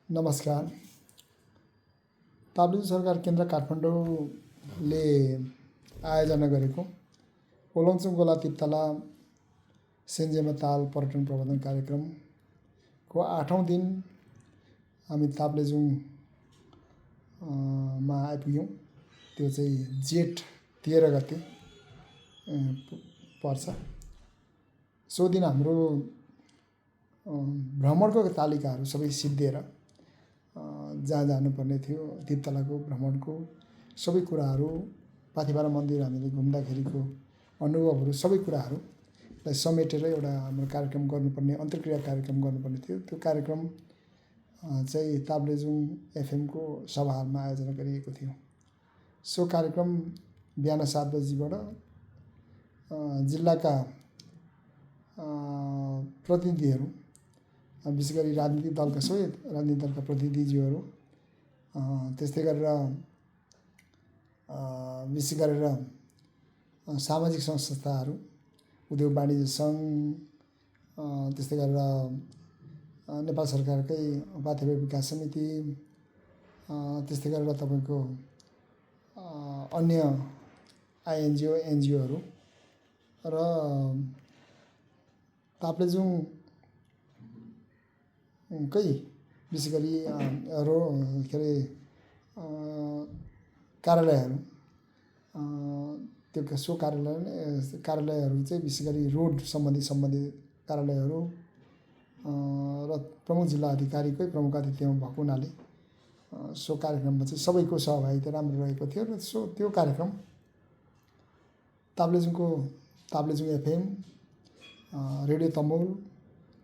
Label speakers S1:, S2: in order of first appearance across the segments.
S1: नमस्कार। ताप्लेजुङ सरकार केन्द्र काठमाडौँले आयोजना गरेको ओलङचुङ गोला तिप्तला सेन्जेमा ताल पर्यटन प्रबन्धन कार्यक्रमको 8औं दिन हामी ताप्लेजुङ मा आइपुग्यौँ। त्यो चाहिँ जेठ 13 गते पर्छ। सो दिन हाम्रो भ्रमणको तालिकाहरू सबै सिद्धिएर जहाँ जानुपर्ने थियो तिप्तलाको भ्रमणको सबै कुराहरू, पाथिभरा मन्दिर हामीले घुम्दाखेरिको अनुभवहरू सबै कुराहरूलाई समेटेर एउटा हाम्रो कार्यक्रम गर्नुपर्ने, अन्तर्क्रिया कार्यक्रम गर्नुपर्ने थियो। त्यो कार्यक्रम चाहिँ ताप्लेजुङ एफएमको सभाहालमा आयोजना गरिएको थियो। सो कार्यक्रम बिहान 7 बजीबाट जिल्लाका प्रतिनिधिहरू, विशेष गरी राजनीतिक दलका सबै राजनीतिक दलका प्रतिनिधिज्यूहरू, त्यस्तै गरेर विशेष गरेर सामाजिक संस्थाहरू, उद्योग वाणिज्य सङ्घ, त्यस्तै गरेर नेपाल सरकारकै पाथिभरा विकास समिति, त्यस्तै गरेर तपाईँको अन्य आइएनजिओ एनजिओहरू र ताप्लेजुङ कै विशेष गरी के अरे कार्यालयहरू, त्यो सो कार्यालयहरू चाहिँ विशेष गरी रोड सम्बन्धित कार्यालयहरू र प्रमुख जिल्ला अधिकारीकै प्रमुख अतिथिमा भएको हुनाले सो कार्यक्रममा चाहिँ सबैको सहभागिता राम्रो रहेको थियो। र सो त्यो कार्यक्रम ताप्लेजुङ एफएम, रेडियो तमोल,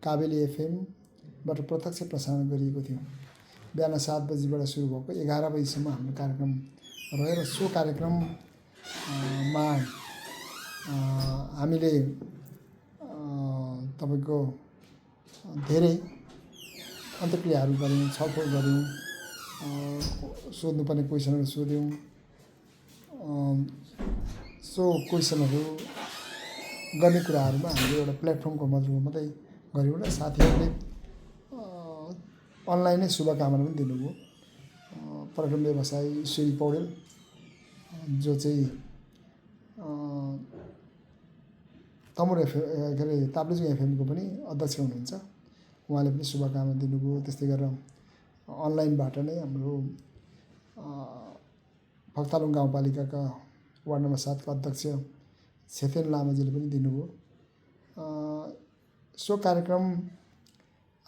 S1: काबेली एफएमबाट प्रत्यक्ष प्रसारण गरिएको थियो। बिहान 7 बजीबाट सुरु भएको 11 बजीसम्म हाम्रो कार्यक्रम रह्यो। र सो कार्यक्रममा हामीले तपाईँको धेरै अन्तर्क्रियाहरू गऱ्यौँ, छलफल गऱ्यौँ, सोध्नुपर्ने क्वेसनहरू सोध्यौँ। सो क्वेसनहरू गर्ने कुराहरूमा हामीले एउटा प्लेटफर्मको मद्दतले मात्रै गऱ्यौँ र साथीहरूले अनलाइनै शुभकामना पनि दिनुभयो। पर्यटन व्यवसायी ईश्वरी पौडेल, जो चाहिँ तमोर एफएम के अरे ताप्लेजुङ एफएमको पनि अध्यक्ष हुनुहुन्छ, उहाँले पनि शुभकामना दिनुभयो। त्यस्तै गरेर अनलाइनबाट नै हाम्रो फक्तालुङ गाउँपालिकाका वार्ड नम्बर 7 का अध्यक्ष छेतेन लामाजीले पनि दिनुभयो। सो कार्यक्रम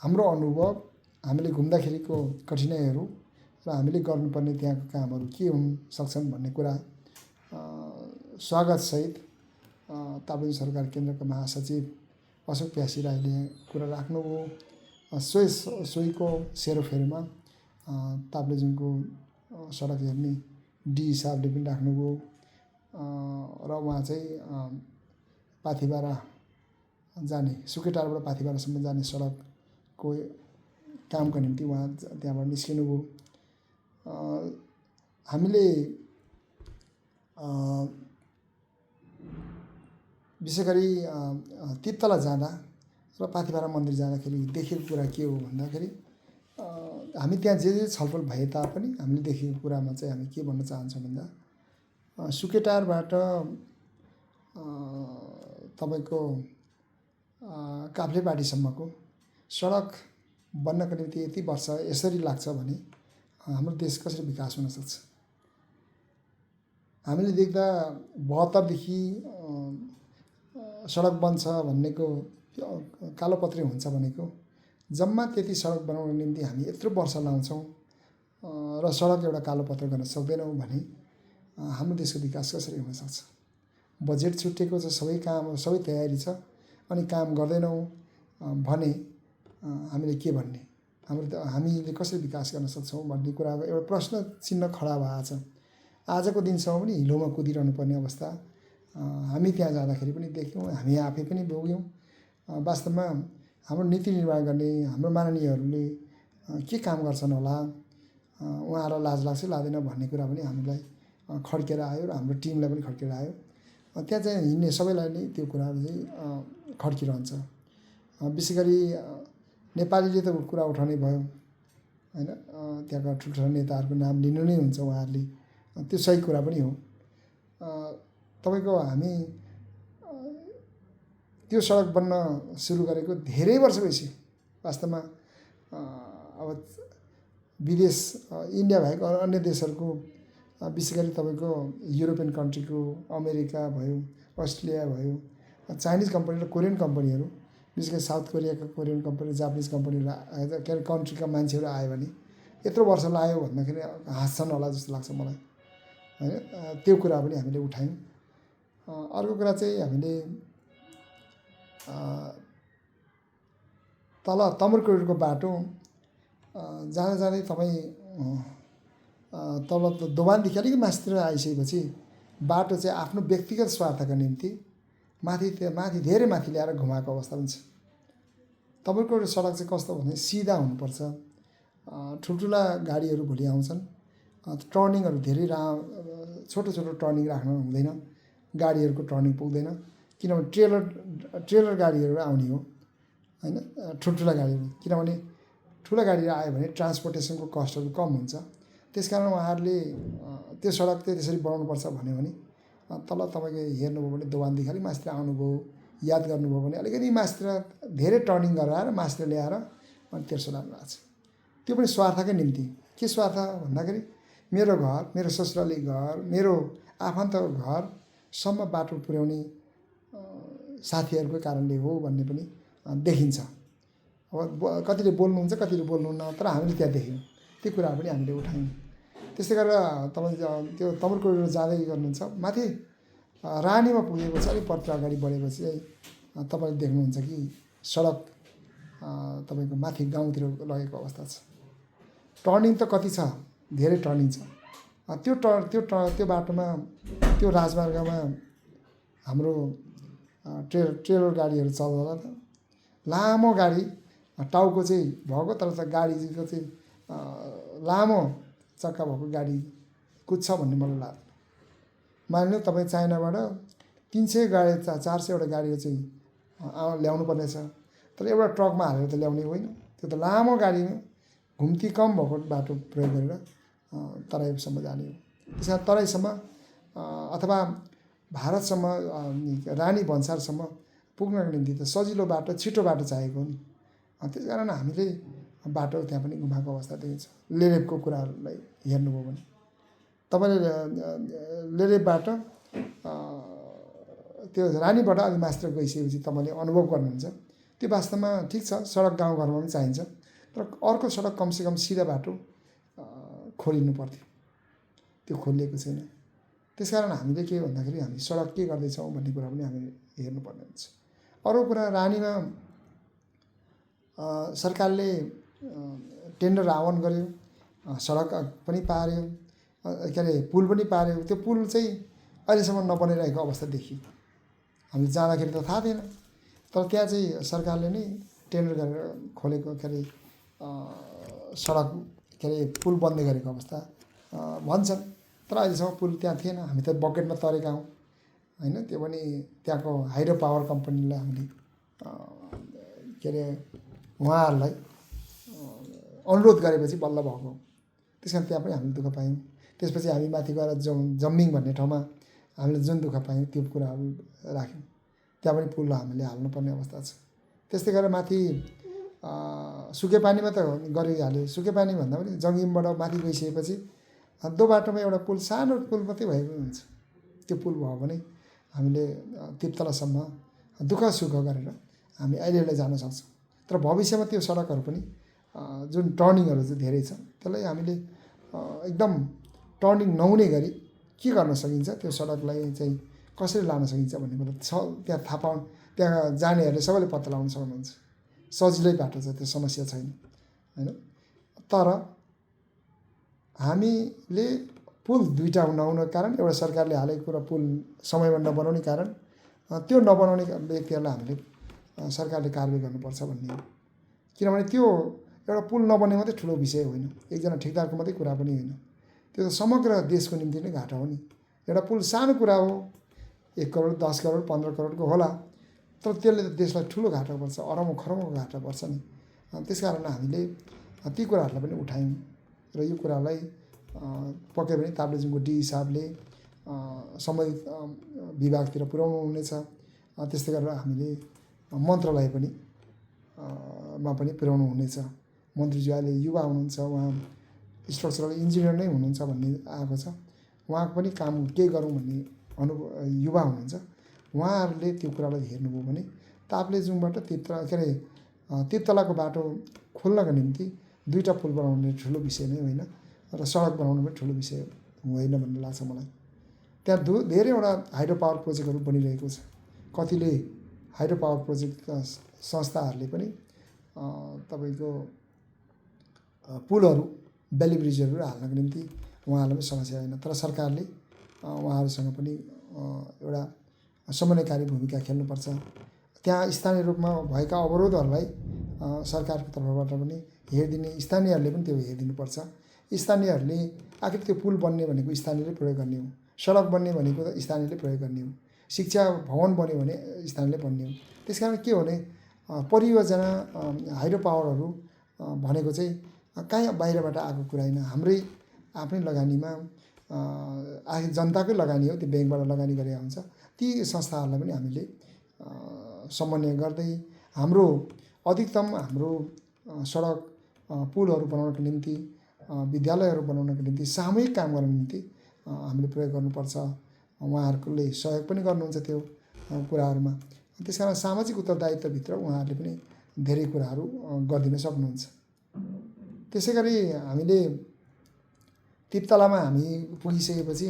S1: हाम्रो अनुभव, हामीले घुम्दाखेरिको कठिनाइहरू र हामीले गर्नुपर्ने त्यहाँको कामहरू के हुन सक्छन् भन्ने कुरा स्वागतसहित ताप्लेजुङ सरकार केन्द्रका महासचिव अशोक प्यासी राईले कुरा राख्नुभयो। सोहीको सेरोफेरोमा ताप्लेजुङको सडक हेर्ने डी साहबले पनि राख्नुभयो र उहाँ चाहिँ पाथिभरा जाने, सुकेटारबाट पाथिभरासम्म जाने सडकको कामका निम्ति उहाँ त्यहाँबाट निस्किनुभयो। हामीले विशेष गरी तिप्तला जाँदा र पाथिभरा मन्दिर जाँदाखेरि देखेको कुरा के हो भन्दाखेरि, हामी त्यहाँ जे छलफल भए तापनि हामीले देखेको कुरामा चाहिँ हामी के भन्न चाहन्छौँ भन्दा, सुकेटारबाट तपाईँको काफ्लेपाटीसम्मको सडक बन्नको निम्ति यति वर्ष यसरी लाग्छ भने हाम्रो देश कसरी विकास हुन सक्छ? हामीले देख्दा 72 देखि सडक बन्छ भन्नेको कालोपत्रे हुन्छ भनेको, जम्मा त्यति सडक बनाउनको निम्ति हामी यत्रो वर्ष लाउँछौँ र सडक एउटा कालोपत्र गर्न सक्दैनौँ भने हाम्रो देशको विकास कसरी हुन सक्छ? बजेट छुट्टिएको छ, सबै काम सबै तयारी छ, अनि काम गर्दैनौँ भने हामीले के भन्ने? हामीले कसरी विकास गर्न सक्छौँ भन्ने कुराको एउटा प्रश्न चिन्ह खडा भएको छ। आजको दिनसम्म पनि हिलोमा कुदिरहनु पर्ने अवस्था हामी त्यहाँ जाँदाखेरि पनि देख्यौँ, हामी आफै पनि भोग्यौँ। वास्तवमा हाम्रो नीति निर्माण गर्ने हाम्रो माननीयहरूले के काम गर्छन् होला, उहाँहरूलाई लाज लाग्छ लाग्दैन भन्ने कुरा पनि हामीलाई खड्केर आयो र हाम्रो टिमलाई पनि खड्केर आयो। त्यहाँ चाहिँ हिँड्ने सबैलाई नै त्यो कुराहरू चाहिँ खड्किरहन्छ। विशेष गरी नेपालीले त कुरा उठाउने भयो, होइन। त्यहाँका ठुल्ठुला नेताहरूको नाम लिनु नै हुन्छ उहाँहरूले, त्यो सही कुरा पनि हो। तपाईँको हामी त्यो सडक बन्न सुरु गरेको धेरै वर्ष भइसक्यो वास्तवमा। अब विदेश इन्डिया बाहेक अन्य देशहरूको विशेष गरी तपाईँको युरोपियन कन्ट्रीको अमेरिका भयो, अस्ट्रेलिया भयो, चाइनिज कम्पनी र कोरियन कम्पनीहरू, विशेष गरी साउथ कोरियाका कोरियन कम्पनी, जापानिज कम्पनीहरू के अरे कन्ट्रीका मान्छेहरू आयो भने यत्रो वर्ष लाग्यो भन्दाखेरि हाँस्छन् होला जस्तो लाग्छ मलाई, होइन। त्यो कुरा पनि हामीले उठायौँ। अर्को कुरा चाहिँ हामीले तल तमुरकोटको बाटो जाँदै तपाईँ तल दोभानदेखि अलिक माथितिर आइसकेपछि बाटो चाहिँ आफ्नो व्यक्तिगत स्वार्थका निम्ति माथि धेरै माथि ल्याएर घुमाएको अवस्था पनि छ। तमुरकोट सडक चाहिँ कस्तो भने सिधा हुनुपर्छ। ठुल्ठुला गाडीहरू भोलि आउँछन्, टर्निङहरू धेरै छोटो छोटो टर्निङ राख्नु हुँदैन, गाडीहरूको टर्निङ पुग्दैन, किनभने ट्रेलर गाडीहरू आउने हो, होइन, ठुल्ठुला गाडीहरू। किनभने ठुला गाडीहरू आयो भने ट्रान्सपोर्टेसनको कस्टहरू कम हुन्छ। त्यसकारण उहाँहरूले त्यो सडक चाहिँ त्यसरी बनाउनुपर्छ भन्यो भने तल तपाईँको हेर्नुभयो भने दोभानदेखि अलिक माथितिर आउनुभयो, याद गर्नुभयो भने अलिकति माथितिर धेरै टर्निङ गराएर माथितिर ल्याएर अनि तेर्सो लाग्नु भएको छ। त्यो पनि स्वार्थकै निम्ति। के स्वार्थ भन्दाखेरि मेरो घर, मेरो ससुराली घर, मेरो आफन्तको घरसम्म बाटो पुर्याउने साथीहरूको कारणले हो भन्ने पनि देखिन्छ। अब कतिले बोल्नुहुन्छ, कतिले बोल्नुहुन्न, तर हामीले त्यहाँ देख्यौँ। त्यो कुरा पनि हामीले उठायौँ। त्यस्तै गरेर तपाईँ त्यो तमुरकोट जाँदै गर्नुहुन्छ, माथि रानीमा पुगेपछि अलिक पत्र अगाडि बढेपछि चाहिँ तपाईँले देख्नुहुन्छ कि सडक तपाईँको माथि गाउँतिर लगेको अवस्था छ। टर्निङ त कति छ, धेरै टर्निङ छ। त्यो बाटोमा, त्यो राजमार्गमा हाम्रो ट्रेलर गाडीहरू चल्दैन त। लामो गाडी टाउको चाहिँ भएको, तर त गाडीको चाहिँ लामो चक्का भएको गाडी कुद्छ भन्ने मलाई लाग्छ। मानिलिउँ तपाईँ चाइनाबाट 300 गाडी 400वटा गाडीहरू चाहिँ ल्याउनु पर्नेछ, तर एउटा ट्रकमा हालेर त ल्याउने होइन। त्यो त लामो गाडीमा घुम्ती कम भएको बाटो प्रयोग गरेर तराईसम्म जाने हो। त्यस कारण तराईसम्म अथवा भारतसम्म रानी भन्सारसम्म पुग्नको निम्ति त सजिलो बाटो, छिटो बाटो चाहिएको हो नि। त्यस कारण हामीले बाटो त्यहाँ पनि घुमाएको अवस्था देखिन्छ। लेरेपको कुराहरूलाई हेर्नुभयो भने तपाईँले लेरेपबाट त्यो रानीबाट अलिक माथितिर गइसकेपछि तपाईँले अनुभव गर्नुहुन्छ त्यो वास्तवमा ठिक छ, सडक गाउँघरमा पनि चाहिन्छ, तर अर्को सडक कमसेकम सिधा बाटो खोलिनु पर्थ्यो। त्यो खोलिएको छैन। त्यसकारण हामीले के भन्दाखेरि हामी सडक के गर्दैछौँ भन्ने कुरा पनि हामीले हेर्नुपर्ने हुन्छ। अरू कुरा, रानीमा सरकारले टेन्डर आह्वान गर्यो, सडक पनि पार्यो, के अरे पुल पनि पार्यो। त्यो पुल चाहिँ अहिलेसम्म नबनिरहेको अवस्था देखियो। हामी जाँदाखेरि त थाहा थिएन, तर त्यहाँ चाहिँ सरकारले नै टेन्डर गरेर खोलेको, के अरे सडक, के अरे पुल बन्दै गरेको अवस्था भन्छन्। तर अहिलेसम्म पुल त्यहाँ थिएन। हामी त बकेटमा तरेका हौँ, होइन। त्यो पनि त्यहाँको हाइड्रो पावर कम्पनीलाई हामीले के अरे उहाँहरूलाई अनुरोध गरेपछि बल्ल भएको। त्यस कारण त्यहाँ पनि हामीले दुःख पायौँ। त्यसपछि हामी माथि गएर जम्मिङ भन्ने ठाउँमा हामीले जुन दुःख पायौँ त्यो कुराहरू राख्यौँ। त्यहाँ पनि पुल हामीले हाल्नुपर्ने अवस्था छ। त्यस्तै गरेर माथि सुकेपानीमा त गरिहाल्यो। सुकेपानी भन्दा पनि जङ्गिमबाट माथि गइसकेपछि दो बाटोमा एउटा पुल, सानो पुल मात्रै भएको हुन्छ। त्यो पुल भयो भने हामीले तिप्तलासम्म दुःख सुख गरेर हामी अहिले जान सक्छौँ। तर भविष्यमा त्यो सडकहरू पनि जुन टर्निङहरू चाहिँ धेरै छ, त्यसलाई हामीले एकदम टर्निङ नहुने गरी के गर्न सकिन्छ, त्यो सडकलाई चाहिँ कसरी लान सकिन्छ भन्ने कुरा त्यहाँ थाहा पाउनु, त्यहाँ जानेहरूले सबैले पत्ता लगाउन सक्नुहुन्छ। सजिलै बाटो छ, त्यो समस्या छैन, होइन। तर हामीले पुल दुईवटा नहुनुको कारण, एउटा सरकारले हालेको कुरा पुल समयमा नबनाउने कारण, त्यो नबनाउने व्यक्तिहरूलाई हामीले सरकारले कारवाही गर्नुपर्छ भन्ने हो। किनभने त्यो एउटा पुल नबन्ने मात्रै ठुलो विषय होइन, एकजना ठेकदारको मात्रै कुरा पनि होइन। त्यो त समग्र देशको निम्ति नै घाटा हो नि। एउटा पुल सानो कुरा हो, 1 करोड 10 करोड 15 करोडको होला, तर त्यसले त देशलाई ठुलो घाटा पर्छ, अरबौँ खरबौँ घाटा पर्छ नि। त्यस कारण हामीले ती कुराहरूलाई पनि उठायौँ र यो कुरालाई पक्कै पनि ताप्लेजुङको डी हिसाबले सम्बन्धित विभागतिर पुर्याउनु हुनेछ। त्यस्तै गरेर हामीले मन्त्रालय पनि मा पनि पुर्याउनु हुनेछ। मन्त्रीज्यू अहिले युवा हुनुहुन्छ, उहाँ स्ट्रक्चरल इन्जिनियर नै हुनुहुन्छ भन्ने आएको छ। उहाँको पनि काम के गरौँ भन्ने युवा हुनुहुन्छ। उहाँहरूले त्यो कुरालाई हेर्नुभयो भने ताप्लेजुङबाट तिर्तलाको बाटो खोल्नको निम्ति 2टा पुल बनाउने ठुलो विषय नै होइन र सडक बनाउनु पनि ठुलो विषय होइन भन्ने लाग्छ मलाई। त्यहाँ धेरैवटा हाइड्रो पावर प्रोजेक्टहरू बनिरहेको छ। कतिले हाइड्रो पावर प्रोजेक्ट संस्थाहरूले पनि तपाईँको पुलहरू बेली ब्रिजहरू हाल्नको निम्ति उहाँहरूलाई पनि समस्या होइन, तर सरकारले उहाँहरूसँग पनि एउटा समन्वयकारी भूमिका खेल्नुपर्छ। त्यहाँ स्थानीय रूपमा भएका अवरोधहरूलाई सरकारको तर्फबाट पनि हेरिदिने, स्थानीयहरूले पनि त्यो हेरिदिनुपर्छ। स्थानीयहरूले आखिर त्यो पुल बन्ने भनेको स्थानीयले प्रयोग गर्ने हो, सडक बन्ने भनेको स्थानीयले प्रयोग गर्ने हो, शिक्षा भवन बन्यो भने स्थानीयले बन्ने हो। त्यस कारण के हो भने परियोजना हाइड्रो पावरहरू भनेको चाहिँ कहीँ बाहिरबाट आएको कुरा होइन, हाम्रै आफ्नै लगानीमा आखिर जनताकै लगानी हो, त्यो ब्याङ्कबाट लगानी गरेका हुन्छ। ती संस्थाहरूलाई पनि हामीले समन्वय गर्दै हाम्रो अधिकतम हाम्रो सडक पुलहरू बनाउनको निम्ति, विद्यालयहरू बनाउनको निम्ति, सामूहिक काम गर्नको निम्ति हामीले प्रयोग गर्नुपर्छ। उहाँहरूले सहयोग पनि गर्नुहुन्छ त्यो कुराहरूमा। त्यस कारण सामाजिक उत्तरदायित्वभित्र उहाँहरूले पनि धेरै कुराहरू गरिदिन सक्नुहुन्छ। त्यसै गरी हामीले तिर्तलामा हामी पुगिसकेपछि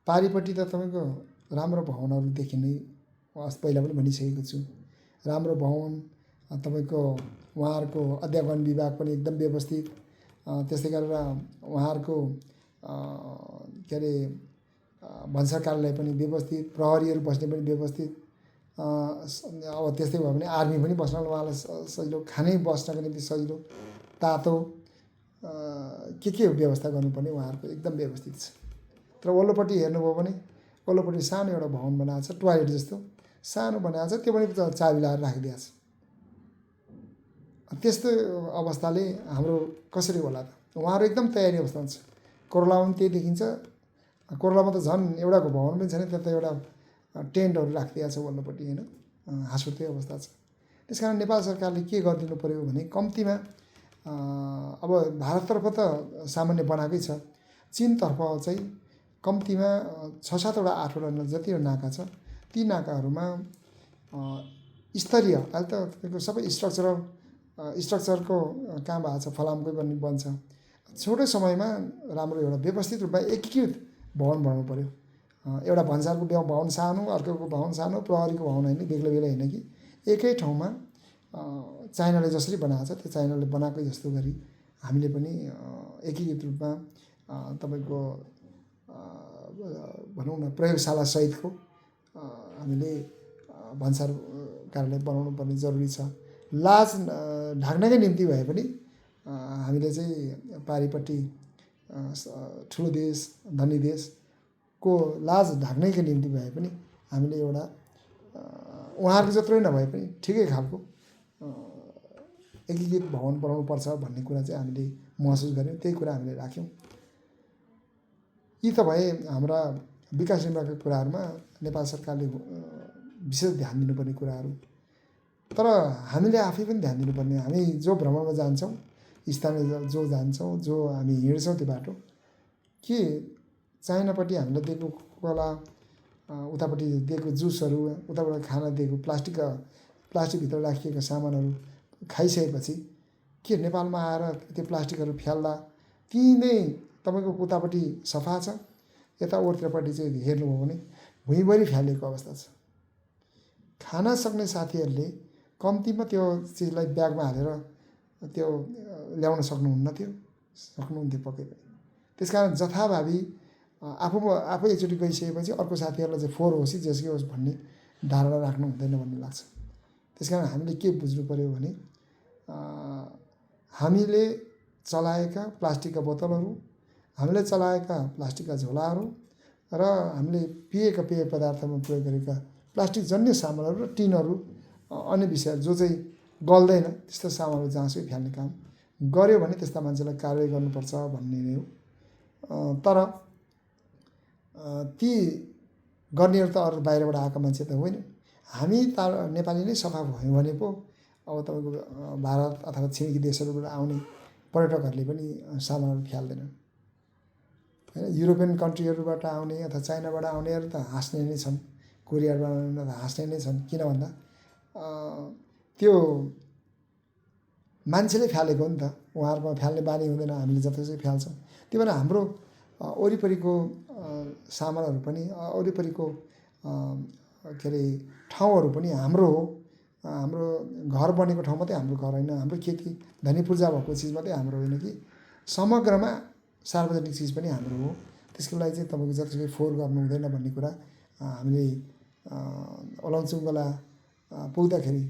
S1: पारिपट्टि त तपाईँको राम्रो भवनहरू देखिने, पहिला पनि भनिसकेको छु। राम्रो भवन, तपाईँको उहाँहरूको अध्यापन विभाग पनि एकदम व्यवस्थित, त्यस्तै गरेर उहाँहरूको के अरे भन्सार कार्यालय पनि व्यवस्थित, प्रहरीहरू बस्ने पनि व्यवस्थित। अब त्यस्तै भयो भने आर्मी पनि बस्न उहाँलाई सजिलो, खानै बस्नको निम्ति सजिलो, तातो के व्यवस्था गर्नुपर्ने उहाँहरूको एकदम व्यवस्थित छ। तर वल्लोपट्टि हेर्नुभयो भने वल्लोपट्टि सानो एउटा भवन बनाएको छ, टोयलेट जस्तो सानो बनाएको छ, त्यो पनि चाबी लगाएर राखिदिएको छ। त्यस्तो अवस्थाले हाम्रो कसरी होला त? उहाँहरू एकदम तयारी अवस्थामा छ। कोरलामा पनि त्यही देखिन्छ। कोरलामा त झन् एउटाको भवन पनि छैन, त्यहाँ त एउटा टेन्टहरू राखिदिएको छ वल्लोपट्टि, होइन, हाँसो त्यही अवस्था छ। त्यस कारण नेपाल सरकारले के गरिदिनु पऱ्यो भने कम्तीमा अब भारततर्फ त सामान्य बनाएकै छ, चीनतर्फ चाहिँ कम्तीमा 6-7वटा 8वटा जति नाका छ, ती नाकाहरूमा स्तरीय, अहिले त तपाईँको सबै स्ट्रक्चरको काम भएको छ, फलामकै पनि बन्छ। छोटो समयमा राम्रो एउटा व्यवस्थित रूपमा एकीकृत भवन बनाउनु पऱ्यो। एउटा भन्सारको भवन सानो, अर्कोको भवन सानो, प्रहरीको भवन होइन, बेग्ला होइन कि एकै ठाउँमा चाइनाले जसरी बनाएको छ त्यो चाइनाले बनाएकै जस्तो गरी हामीले पनि एकीकृत रूपमा तपाईँको भनौँ न प्रयोगशाला सहितको हामीले भन्सार कार्यालय बनाउनु पर्ने जरुरी छ। लाज ढाक्नकै निम्ति भए पनि हामीले चाहिँ पारिपट्टि ठुलो देश, धनी देशको लाज ढाक्नैको निम्ति भए पनि हामीले एउटा उहाँहरूको जत्रै नभए पनि ठिकै खालको एकीकृत भवन बनाउनु पर्छ भन्ने कुरा चाहिँ हामीले महसुस गऱ्यौँ, त्यही कुरा हामीले राख्यौँ। यी त भए हाम्रा विकास निर्माणका कुराहरूमा नेपाल सरकारले विशेष ध्यान दिनुपर्ने कुराहरू। तर हामीले आफै पनि ध्यान दिनुपर्ने, हामी जो भ्रमणमा जान्छौँ, स्थानीय जो जान्छौँ, जो हामी हिँड्छौँ त्यो बाटो, के चाइनापट्टि हामीलाई दिएको कोला, उतापट्टि दिएको जुसहरू, उताबाट खाना दिएको प्लास्टिकभित्र राखिएका सामानहरू खाइसकेपछि के नेपालमा आएर त्यो प्लास्टिकहरू फ्याल्दा ती नै तपाईँको उतापट्टि सफा छ, यता ओर्तिरपट्टि चाहिँ हेर्नुभयो भने भुइँभरि फ्यालेको अवस्था छ। खान सक्ने साथीहरूले कम्तीमा त्यो चिजलाई ब्यागमा हालेर त्यो ल्याउन सक्नुहुन्थ्यो पक्कै पनि। त्यस कारण जथाभावी आफै एकचोटि गइसकेपछि अर्को साथीहरूलाई चाहिँ फोहोर होस् जेसुकै होस् भन्ने धारणा राख्नु हुँदैन भन्ने लाग्छ। त्यस कारण हामीले के बुझ्नु पऱ्यो भने हामीले चलाएका प्लास्टिकका बोतलहरू, हामीले चलाएका प्लास्टिकका झोलाहरू र हामीले पिएका पेय पदार्थमा प्रयोग गरेका प्लास्टिक जन्य सामानहरू र टिनहरू, अन्य विषयहरू जो चाहिँ गल्दैन त्यस्तो सामानहरू जहाँसुकै फ्याल्ने काम गर्यो भने त्यस्ता मान्छेलाई कारवाही गर्नुपर्छ भन्ने नै हो। तर ती गर्नेहरू त अरू बाहिरबाट आएका मान्छे त होइन। हामी नेपाली नै सफा भयौँ भने पो अब तपाईँको भारत अथवा छिमेकी देशहरूबाट आउने पर्यटकहरूले पनि सामानहरू फ्याल्दैनन् होइन। युरोपियन कन्ट्रीहरूबाट आउने अथवा चाइनाबाट आउनेहरू त हाँस्ने नै छन्, कोरियाबाट आउने त हाँस्ने नै छन्। किन भन्दा त्यो मान्छेले फ्यालेको हो नि त, उहाँहरूमा फ्याल्ने बानी हुँदैन, हामीले जतिसुकै फ्याल्छौँ। त्यही भएर हाम्रो वरिपरिको सामानहरू पनि वरिपरिको के अरे ठाउँहरू पनि हाम्रो हो। हाम्रो घर बनेको ठाउँ मात्रै हाम्रो घर होइन, हाम्रो खेती धनी पूर्जा भएको चिज मात्रै हाम्रो होइन कि समग्रमा सार्वजनिक चिज पनि हाम्रो हो। त्यसको लागि चाहिँ तपाईँको जतिसुकै फोहोर गर्नु हुँदैन भन्ने कुरा हामीले ओलङचुङगोला पुग्दाखेरि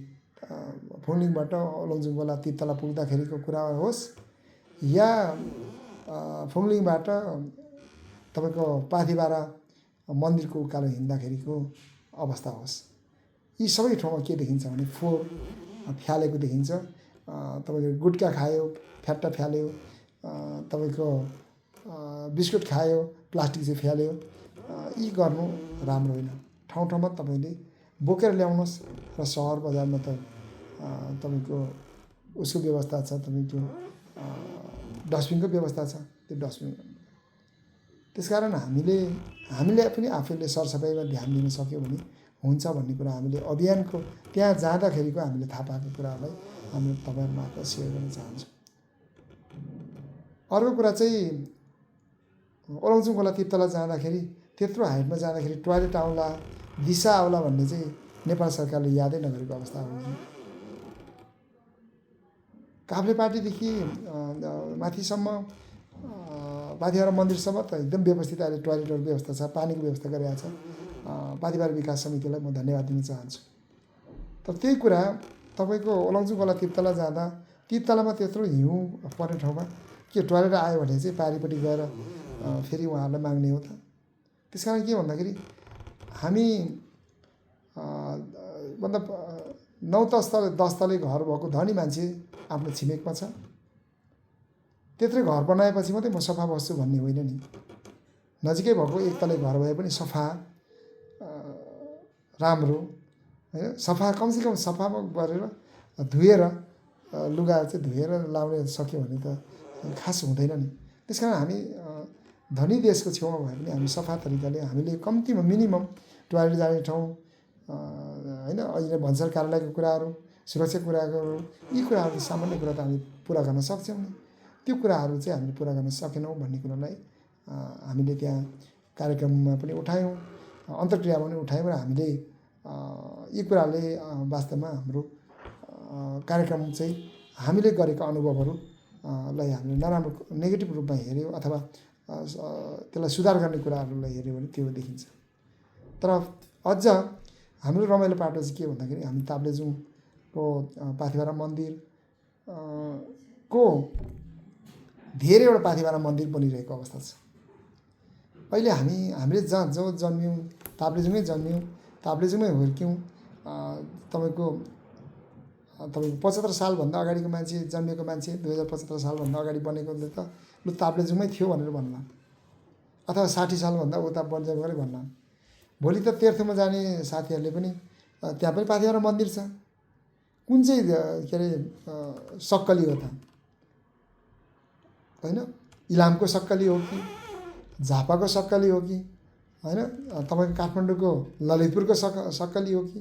S1: फुङलिङबाट ओलङचुङगोला तितला पुग्दाखेरिको कुरा होस् या फुङलिङबाट तपाईँको पाथिबारा मन्दिरको उकालो हिँड्दाखेरिको अवस्था होस्, यी सबै ठाउँमा के देखिन्छ भने फोहोर फ्यालेको देखिन्छ। तपाईँको गुट्का खायो फ्याट्टा फ्याल्यो, तपाईँको बिस्कुट खायो प्लास्टिक चाहिँ फ्याल्यो। यी गर्नु राम्रो होइन। ठाउँ ठाउँमा तपाईँले बोकेर ल्याउनुहोस् र सहर बजारमा त तपाईँको उसको व्यवस्था छ, तपाईँको डस्टबिनको व्यवस्था छ। त्यो डस्टबिन त्यसकारण हामीले पनि आफूले सरसफाइमा ध्यान दिन सक्यो भने हुन्छ भन्ने कुरा हामीले अभियानको त्यहाँ जाँदाखेरिको हामीले थाहा पाएको कुराहरूलाई हामी तपाईँहरूमार्फत सेयर गर्न चाहन्छौँ। अर्को कुरा चाहिँ ओलङचुङगोला तितला जाँदाखेरि त्यत्रो हाइटमा जाँदाखेरि टोयलेट आउला दिशा आउला भन्ने चाहिँ नेपाल सरकारले यादै नगरेको अवस्था हो। काभ्रेपाटीदेखि माथिसम्म पाथिबारा मन्दिरसम्म त एकदम व्यवस्थित अहिले टोयलेटहरूको व्यवस्था छ, पानीको व्यवस्था गरिरहेको छ। पाथिबारा विकास समितिलाई म धन्यवाद दिन चाहन्छु। तर त्यही कुरा तपाईँको ओलङचुङगोला तितला जाँदा तितलामा त्यत्रो हिउँ पर्ने ठाउँमा के टोयलेट आयो भने चाहिँ पारिपट्टि गएर फेरि उहाँहरूलाई माग्ने हो त। त्यस कारण के भन्दाखेरि हामी मतलब 9-10 तले घर भएको धनी मान्छे आफ्नो छिमेकमा छ, त्यत्रै घर बनाएपछि मात्रै म सफा बस्छु भन्ने होइन नि। नजिकै भएको 1 तले घर भए पनि सफा राम्रो होइन, सफा कमसेकम सफामा गरेर धोएर लुगा चाहिँ धोएर लाउन सक्यो भने त खास हुँदैन नि। त्यस कारण हामी धनी देशको छेउमा भए पनि हामी सफा तरिकाले हामीले कम्तीमा मिनिमम टोयलेट जाने ठाउँ होइन, अहिले भन्सार कार्यालयको कुराहरू सुरक्षा कुराहरू यी कुराहरू सामान्य कुरा त हामी पुरा गर्न सक्छौँ नि। त्यो कुराहरू चाहिँ हामीले पुरा गर्न सकेनौँ भन्ने कुरालाई हामीले त्यहाँ कार्यक्रममा पनि उठायौँ, अन्तर्क्रियामा पनि उठायौँ र हामीले यी कुराले वास्तवमा हाम्रो कार्यक्रम चाहिँ हामीले गरेका अनुभवहरूलाई हामीले नराम्रो नेगेटिभ रूपमा हेऱ्यौँ अथवा त्यसलाई सुधार गर्ने कुराहरूलाई हेऱ्यो भने त्यो देखिन्छ। तर अझ हाम्रो रमाइलो पाटो चाहिँ के भन्दाखेरि हामी ताप्लेजुङको पाथिबारा मन्दिर को धेरैवटा पाथिबारा मन्दिर बनिरहेको अवस्था छ। अहिले हामीले जो जन्म्यौँ ताप्लेजुङमै जन्म्यौँ, ताप्लेजुङमै हुर्क्यौँ। तपाईँको 75 सालभन्दा अगाडिको मान्छे जन्मेको मान्छे 2075 सालभन्दा अगाडि बनेकोले त लु ताप्लेजुङमै थियो भनेर भन्ला, अथवा 60 सालभन्दा उता बन्जगरै भन्ला। भोलि त तीर्थमा जाने साथीहरूले पनि त्यहाँ पनि पाथिबारा मन्दिर छ, कुन चाहिँ के अरे सक्कली हो त होइन, इलामको सक्कली हो कि झापाको सक्कली हो कि होइन, तपाईँको काठमाडौँको ललितपुरको सक्कली हो कि।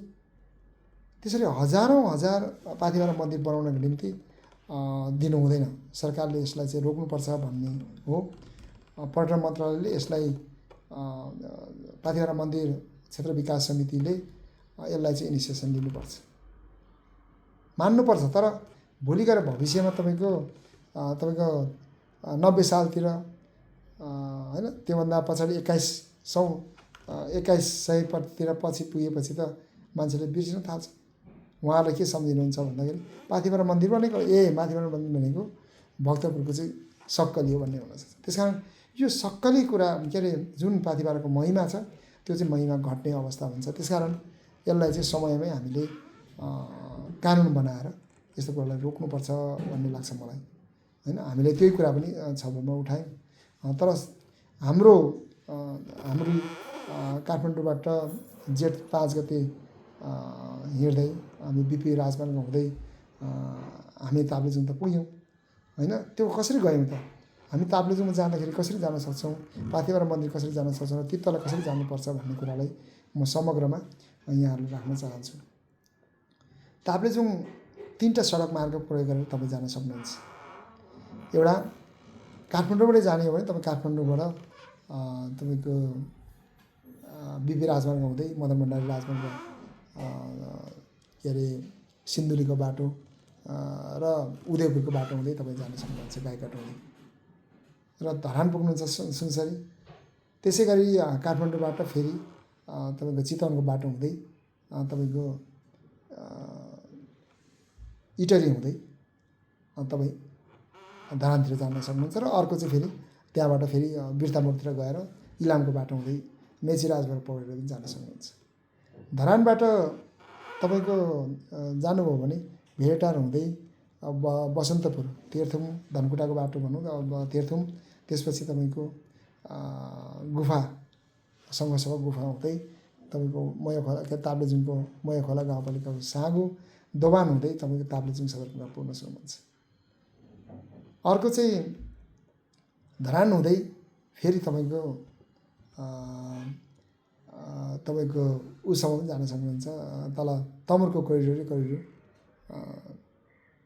S1: त्यसरी हजारौँ हजार पाथिबारा मन्दिर बनाउनको निम्ति दिनु हुँदैन। सरकारले यसलाई चाहिँ रोक्नुपर्छ भन्ने हो। पर्यटन मन्त्रालयले यसलाई पाथिबारा मन्दिर क्षेत्र विकास समितिले यसलाई चाहिँ इनिसिएसन लिनुपर्छ, मान्नुपर्छ। तर भोलि गएर भविष्यमा तपाईँको 90 सालतिर होइन, त्योभन्दा पछाडि 2100तिर पछि पुगेपछि त मान्छेले बिर्सिन थाल्छ। उहाँहरूले के सम्झिनुहुन्छ भन्दाखेरि पाथिबारा मन्दिर भनेको पाथिबारा मन्दिर भनेको भक्तपुरको चाहिँ सक्कली हो भन्ने हुनसक्छ। त्यस कारण यो सक्कली कुरा के अरे जुन पाथिबाराको महिमा छ त्यो चाहिँ महिमा घट्ने अवस्था हुन्छ। त्यसकारण यसलाई चाहिँ समयमै हामीले कानुन बनाएर यस्तो कुरालाई रोक्नुपर्छ भन्ने लाग्छ मलाई। होइन। हामीले त्यही कुरा पनि छलफलमा उठायौँ। तर हाम्रो काठमाडौँबाट जेठ 5 गते हिँड्दै हामी बिपी राजमार्ग हुँदै हामी ताप्लेजुङ त पुग्यौँ होइन। त्यो कसरी गयौँ त? हामी ताप्लेजुङमा जाँदाखेरि कसरी जान सक्छौँ, पाथिभरा मन्दिर कसरी जान सक्छौँ र तिर्तला कसरी जानुपर्छ भन्ने कुरालाई म समग्रमा यहाँहरूलाई राख्न चाहन्छु। ताप्लेजुङ 3टा सडक मार्ग प्रयोग गरेर तपाईँ जान सक्नुहुन्छ। एउटा काठमाडौँबाटै जाने हो भने तपाईँ काठमाडौँबाट तपाईँको बिपी राजमार्ग हुँदै मदन भण्डारी राजमार्ग के अरे सिन्धुलीको बाटो र उदयपुरको बाटो हुँदै तपाईँ जान सक्नुहुन्छ गाईघाट हुँदै र धरान पुग्नुहुन्छ सुनसरी। त्यसै गरी काठमाडौँबाट फेरि तपाईँको चितवनको बाटो हुँदै तपाईँको इटरी हुँदै तपाईँ धरानतिर जान सक्नुहुन्छ र अर्को चाहिँ फेरि त्यहाँबाट फेरि बिर्तामोडतिर गएर इलामको बाटो हुँदै मेची राजमार्ग पकडेर पनि जान सक्नुहुन्छ। धरानबाट तपाईँको जानुभयो भने भेटार हुँदै बसन्तपुर, तेह्रथुम, धनकुटाको बाटो भनौँ अब तेह्रथुम, त्यसपछि तपाईँको गुफा सङ्घसभा गुफा हुँदै तपाईँको मयाखोला ताप्लेजुङको मयाखोला गाउँपालिकाको साँगु दोभान हुँदै तपाईँको ताप्लेजुङ सदरमुकाम पुग्न सक्नुहुन्छ। अर्को चाहिँ धरान हुँदै फेरि तपाईँको उसँग पनि जान सक्नुहुन्छ, तल तमुरको कोरिडोर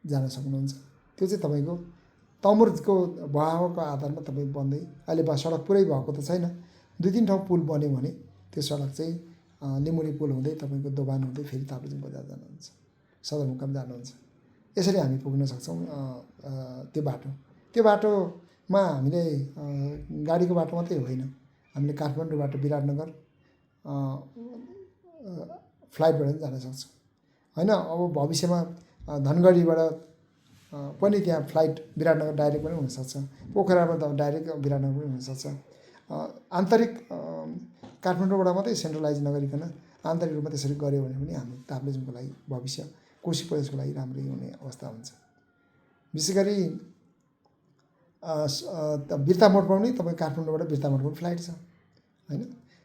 S1: जान सक्नुहुन्छ। त्यो चाहिँ तपाईँको तमुरको बहावको आधारमा तपाईँ बन्दै अहिले सडक पुरै भएको त छैन, 2-3 ठाउँ पुल बन्यो भने त्यो सडक चाहिँ लिमुरी पुल हुँदै तपाईँको दोभान हुँदै फेरि ताप्लेजुङ बजार जानुहुन्छ, सदरमुकाम जानुहुन्छ। यसरी हामी पुग्न सक्छौँ त्यो बाटोमा हामीले गाडीको बाटो मात्रै होइन, हामीले काठमाडौँबाट विराटनगर फ्लाइटबाट पनि जान सक्छौँ होइन। अब भविष्यमा धनगढीबाट पनि त्यहाँ फ्लाइट विराटनगर डाइरेक्ट पनि हुनसक्छ, पोखराबाट डाइरेक्ट विराटनगर पनि हुनसक्छ। आन्तरिक काठमाडौँबाट मात्रै सेन्ट्रलाइज नगरिकन आन्तरिक रूपमा त्यसरी गऱ्यो भने पनि हाम्रो ताप्लेजुङको लागि भविष्य कोशी प्रदेशको लागि राम्रै हुने अवस्था हुन्छ। विशेष गरी बिर्तामोडमा पनि तपाईँ काठमाडौँबाट बिर्तामोडको पनि फ्लाइट छ होइन।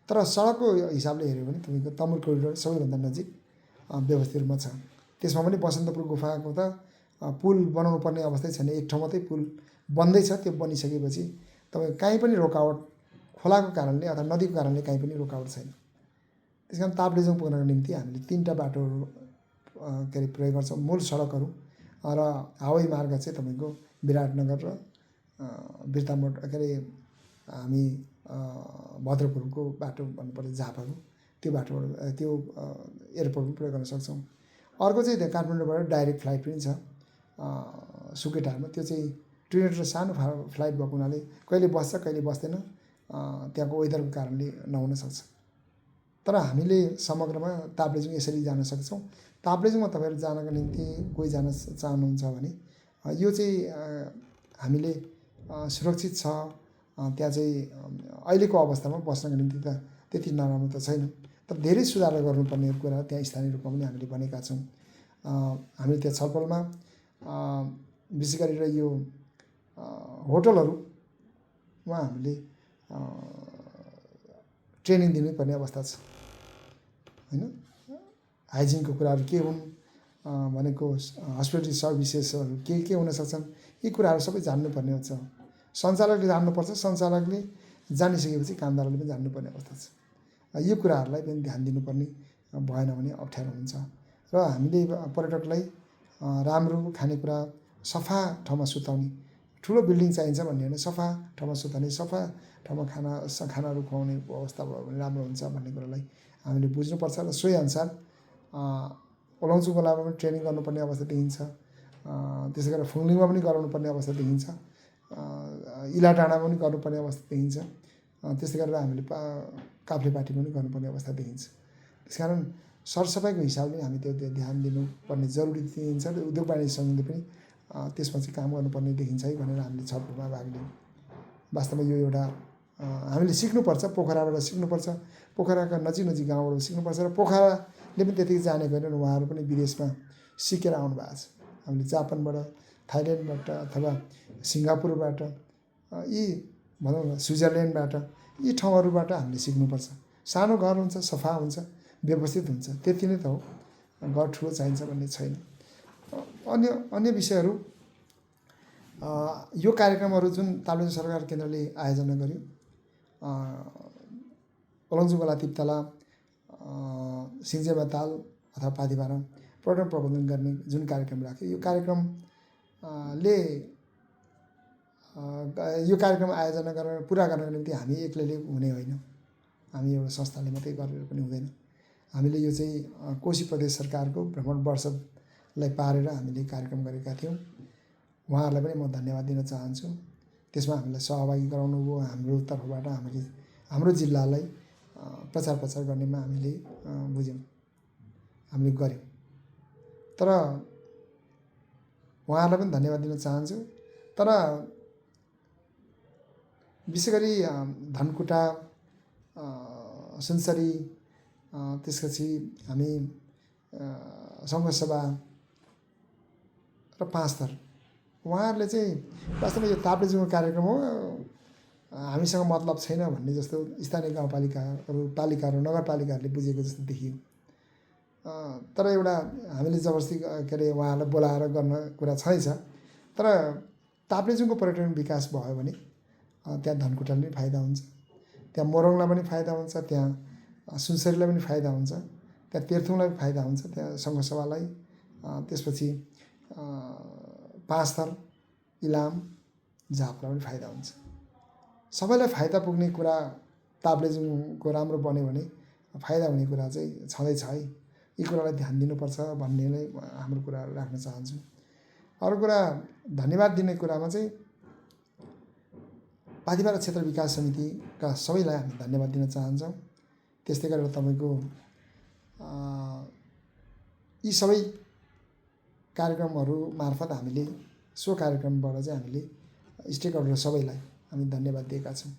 S1: तर सडकको हिसाबले हेऱ्यो भने तपाईँको तमुर कोरिडोर सबैभन्दा नजिक व्यवस्थित रूपमा छ। त्यसमा पनि बसन्तपुर गुफाको त पुल बनाउनु पर्ने अवस्थै छैन, एक ठाउँ मात्रै पुल बन्दैछ। त्यो बनिसकेपछि तपाईँ कहीँ पनि रोकावट, खोलाको कारणले अथवा नदीको कारणले कहीँ पनि रोकावट छैन। त्यस कारण ताप्लेजुङ पुग्नको निम्ति हामीले 3टा बाटोहरू के अरे प्रयोग गर्छौँ, मूल सडकहरू र हवाई मार्ग चाहिँ तपाईँको विराटनगर र बिर्तामोड के अरे हामी भद्रपुरको बाटो भन्नुपर्छ झापाको, त्यो बाटोबाट त्यो एयरपोर्ट पनि प्रयोग गर्न सक्छौँ। अर्को चाहिँ त्यहाँ काठमाडौँबाट डाइरेक्ट फ्लाइट पनि छ सुकेटारमा, त्यो चाहिँ ट्रेन र सानो फ्लाइट भएको हुनाले कहिले बस्छ कहिले बस्दैन, त्यहाँको वेदरको कारणले नहुन सक्छ। तर हामीले समग्रमा ताप्लेजुङ यसरी जान सक्छौँ। ताप्लेजुङमा तपाईँहरू जानका निम्ति कोही जान चाहनुहुन्छ भने यो चाहिँ हामीले सुरक्षित छ, त्यहाँ चाहिँ अहिलेको अवस्थामा बस्नको निम्ति त त्यति नराम्रो त छैन, तर धेरै सुधार गर्नुपर्ने कुरा त्यहाँ स्थानीय रूपमा पनि हामीले भनेका छौँ। हामीले त्यहाँ छलफलमा विशेष गरेर यो होटलहरूमा हामीले ट्रेनिङ दिनुपर्ने अवस्था छ होइन। हाइजिनको कुराहरू के हुन् भनेको हस्पिटल सर्भिसेसहरू के हुन सक्छन्, यी कुराहरू सबै जान्नुपर्ने हुन्छ। सञ्चालकले जान्नुपर्छ, सञ्चालकले जानिसकेपछि कामदारले पनि जान्नुपर्ने अवस्था छ। यो कुराहरूलाई पनि ध्यान दिनुपर्ने भएन भने अप्ठ्यारो हुन्छ र हामीले पर्यटकलाई राम्रो खानेकुरा सफा ठाउँमा सुताउने, ठुलो बिल्डिङ चाहिन्छ भन्ने होइन, सफा ठाउँमा सुताउने, सफा ठाउँमा खानाहरू खुवाउने अवस्था भयो भने राम्रो हुन्छ भन्ने कुरालाई हामीले बुझ्नुपर्छ र सोही अनुसार ओलौचु गोलामा पनि ट्रेनिङ गर्नुपर्ने अवस्था देखिन्छ। त्यसै गरेर फुङलिङमा पनि गराउनुपर्ने अवस्था देखिन्छ, इलाडाँडामा पनि गर्नुपर्ने अवस्था देखिन्छ, त्यस्तै गरेर हामीले काफ्लेपाटीमा पनि गर्नुपर्ने अवस्था देखिन्छ। त्यसकारण सरसफाइको हिसाबले हामी त्यो ध्यान दिनुपर्ने जरुरी देखिन्छ र उद्योग वाणिज्य सङ्घले पनि त्यसमा चाहिँ काम गर्नुपर्ने देखिन्छ है भनेर हामीले छलफलमा भाग लियौँ। वास्तवमा यो एउटा हामीले सिक्नुपर्छ, पोखराबाट सिक्नुपर्छ, पोखराका नजिक गाउँबाट सिक्नुपर्छ र पोखराले पनि त्यतिकै जानेको होइन, उहाँहरू पनि विदेशमा सिकेर आउनु भएको छ। हामीले जापानबाट थाइल्यान्डबाट अथवा सिङ्गापुरबाट यी भनौँ न स्विजरल्यान्डबाट यी ठाउँहरूबाट हामीले सिक्नुपर्छ। सानो घर हुन्छ, सफा हुन्छ, व्यवस्थित हुन्छ, त्यति नै त हो। घर ठुलो चाहिन्छ भन्ने छैन। अन्य अन्य विषयहरू यो कार्यक्रमहरू जुन ताप्लेजुङ सरकार केन्द्रले आयोजना गर्यो, ओलङजुङ खोला तिप्तला सिङ्जेमा ताल अथवा पाथिभरा पर्यटन प्रबन्धन गर्ने जुन कार्यक्रम राख्यो, यो कार्यक्रम आयोजना गरेर पुरा गर्नको निम्ति हामी एक्लैले हुने होइन। हामी एउटा संस्थाले मात्रै गरेर पनि हुँदैन। हामीले यो चाहिँ कोशी प्रदेश सरकारको भ्रमण वर्षलाई पारेर हामीले कार्यक्रम गरेका थियौँ। उहाँहरूलाई पनि म धन्यवाद दिन चाहन्छु। त्यसमा हामीलाई सहभागी गराउनु भयो। हाम्रो तर्फबाट हाम्रो जिल्लालाई प्रचार प्रसार गर्नेमा हामीले बुझ्यौँ, हामीले गऱ्यौँ। तर उहाँहरूलाई पनि धन्यवाद दिन चाहन्छु। तर विशेष गरी धनकुटा, सुनसरी, त्यसपछि हामी सङ्घसभा र पाँचथर, उहाँहरूले चाहिँ वास्तवमा यो ताप्लेजुङको कार्यक्रम हो, हामीसँग मतलब छैन भन्ने जस्तो स्थानीय पालिकाहरू नगरपालिकाहरूले बुझेको जस्तो देखियो। तर एउटा हामीले जबरजस्ती के अरे उहाँहरूलाई बोलाएर गर्न कुरा छैछ। तर ताप्लेजुङको पर्यटन विकास भयो भने त्यहाँ धनकुटाले पनि फाइदा हुन्छ, त्यहाँ मोरङलाई पनि फाइदा हुन्छ, त्यहाँ सुनसरीलाई पनि फाइदा हुन्छ, त्यहाँ तेर्थुङलाई पनि फाइदा हुन्छ, त्यहाँ सङ्घसभालाई, त्यसपछि पाँचथर, इलाम, झापलाई पनि फाइदा हुन्छ। सबैलाई फाइदा पुग्ने कुरा ताप्लेजुङको राम्रो बन्यो भने फाइदा हुने कुरा चाहिँ छँदैछ है। यी कुरालाई ध्यान दिनुपर्छ भन्ने नै हाम्रो कुरा राख्न चाहन्छु। अरू कुरा धन्यवाद दिने कुरामा चाहिँ पाथिभरा क्षेत्र विकास समितिका सबैलाई हामी धन्यवाद दिन चाहन्छौँ। त्यस्तै गरेर तपाईँको यी सबै कार्यक्रमहरू मार्फत हामीले सो कार्यक्रमबाट चाहिँ हामीले स्टेक होल्डर सबैलाई हामी धन्यवाद दिएका छौँ।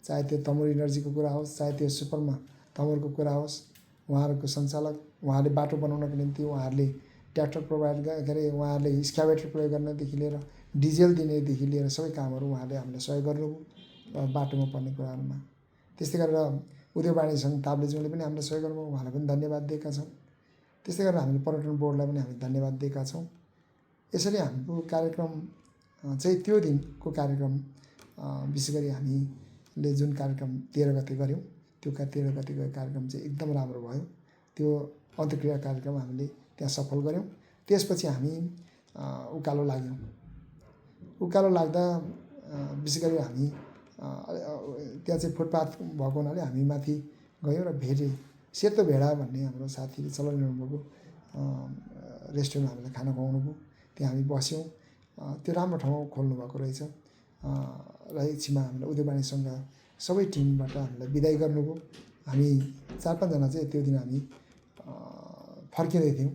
S1: चाहे त्यो तमोर इनर्जीको कुरा होस्, चाहे त्यो सुपरमा तमोरको कुरा होस्, उहाँहरूको सञ्चालक, उहाँहरूले बाटो बनाउनको निम्ति उहाँहरूले ट्र्याक्टर प्रोभाइड के अरे उहाँहरूले स्क्याभेटर प्रयोग गर्नदेखि लिएर डिजेल दिनेदेखि लिएर सबै कामहरू उहाँहरूले हामीलाई सहयोग गर्नुभयो बाटोमा पर्ने कुराहरूमा। त्यस्तै गरेर उद्योगवाणी सङ्घ ताप्लेजुङले पनि हामीलाई सहयोग गर्नुभयो, उहाँलाई पनि धन्यवाद दिएका छौँ। त्यस्तै गरेर हामीले पर्यटन बोर्डलाई पनि हामी धन्यवाद दिएका छौँ। यसरी हाम्रो कार्यक्रम चाहिँ त्यो दिनको कार्यक्रम विशेष गरी हामीले जुन कार्यक्रम 13 गते गऱ्यौँ, त्यो 13 गतेको कार्यक्रम चाहिँ एकदम राम्रो भयो। त्यो अन्तर्क्रिया कार्यक्रम हामीले त्यहाँ सफल गऱ्यौँ। त्यसपछि हामी उकालो लाग्यौँ। उकालो लाग्दा विशेष गरी हामी त्यहाँ चाहिँ फुटपाथ भएको हुनाले हामी माथि गयौँ र भेटे सेतो भेडा भन्ने हाम्रो साथीले चलाइरहनु भएको रेस्टुरेन्टमा हामीलाई खाना खुवाउनु भयो। त्यहाँ हामी बस्यौँ। त्यो राम्रो ठाउँमा खोल्नु भएको रहेछ र एकछिनमा हामीलाई उद्योगवाणी सङ्घ सबै टिमबाट हामीलाई बिदाई गर्नुभयो। हामी 4-5 जना चाहिँ त्यो दिन हामी फर्किँदै थियौँ।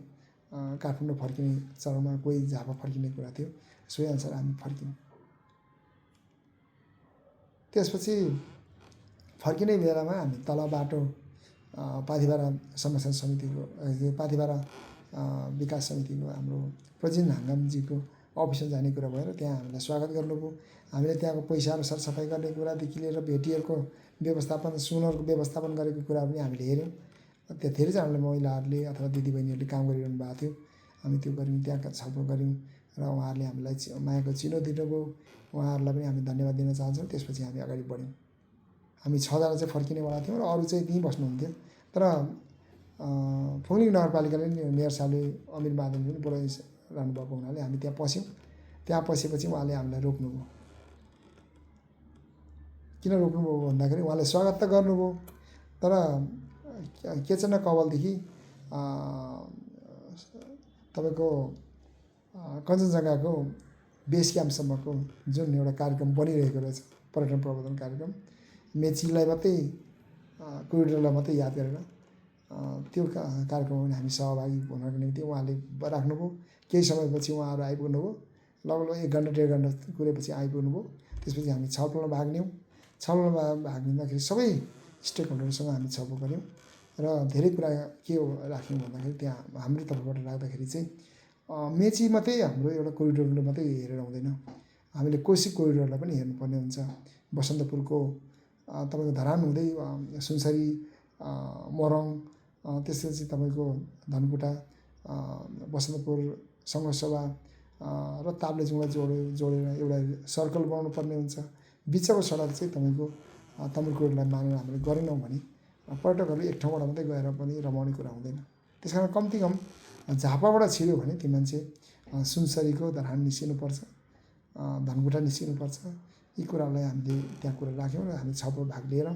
S1: काठमाडौँ फर्किने चरणमा, कोही झापा फर्किने कुरा थियो, सोही अनुसार हामी फर्क्यौँ। त्यसपछि फर्किने बेलामा हामी तल बाटो पाथिभरा समस्या समितिको पाथिभरा विकास समितिको हाम्रो प्रेसिडेन्ट हाङ्गामजीको अफिसमा जाने कुरा भएर त्यहाँ हामीलाई स्वागत गर्नुभयो। हामीले त्यहाँको पैसाहरू सरसफाइ गर्ने कुरादेखि लिएर भेटिएको व्यवस्थापन, सुनहरूको व्यवस्थापन गरेको कुरा पनि हामीले हेऱ्यौँ। त्यहाँ धेरैजनाले महिलाहरूले अथवा दिदीबहिनीहरूले काम गरिरहनु भएको थियो। हामी त्यो गऱ्यौँ, त्यहाँका छलफल गऱ्यौँ र उहाँहरूले हामीलाई मायाको चिनो दिनुभयो। उहाँहरूलाई पनि हामी धन्यवाद दिन चाहन्छौँ। त्यसपछि हामी अगाडि बढ्यौँ। हामी 6 जना चाहिँ फर्किनेवाला थियौँ र अरू चाहिँ त्यहीँ बस्नुहुन्थ्यो। तर फुङलिङ नगरपालिकाले मेयर साहबले अमिर माधवले पनि बोलाइरहनु भएको हुनाले हामी त्यहाँ पस्यौँ। त्यहाँ पसेपछि उहाँले हामीलाई रोक्नुभयो। किन रोक्नुभयो भन्दाखेरि उहाँले स्वागत त गर्नुभयो, तर केचन कवलदेखि तपाईँको कञ्चनजङ्घाको बेस क्याम्पसम्मको जुन एउटा कार्यक्रम बनिरहेको रहेछ, पर्यटन प्रबन्धन कार्यक्रम, मेचीलाई मात्रै कोरिडोरलाई मात्रै याद गरेर त्यो कार्यक्रममा पनि हामी सहभागी हुनको निम्ति उहाँले राख्नुभयो। केही समयपछि उहाँहरू आइपुग्नुभयो। लगभग 1 घन्टा 1.5 घन्टा कुरेपछि आइपुग्नुभयो। त्यसपछि हामी छलफलमा भाग लियौँ। छलफलमा भाग लिँदाखेरि सबै स्टेक होल्डरसँग हामी छलफल गऱ्यौँ र धेरै कुरा के हो राख्यौँ भन्दाखेरि त्यहाँ हाम्रो तर्फबाट राख्दाखेरि चाहिँ मेची मात्रै हाम्रो एउटा कोरिडोरले मात्रै हेरेर हुँदैन, हामीले कोशी कोरिडोरलाई पनि हेर्नुपर्ने हुन्छ। बसन्तपुरको तपाईँको धरान हुँदै सुनसरी, मोरङ, त्यसपछि तपाईँको धनकुटा, बसन्तपुर, सङ्घसभा र ताप्लेजुङलाई जोडेर एउटा सर्कल बनाउनु पर्ने हुन्छ। बिचको सडक चाहिँ तपाईँको तमुरकोटलाई मानेर हामीले गरेनौँ भने पर्यटकहरू एक ठाउँबाट मात्रै गएर पनि रमाउने कुरा हुँदैन। त्यस कारण कम्तीकम झापाबाट छिर्यो भने ती मान्छे सुनसरीको धरान निस्किनुपर्छ, धनकुटा निस्किनुपर्छ। यी कुरालाई हामीले त्यहाँ कुरा राख्यौँ र हामी छलफल भाग लिएर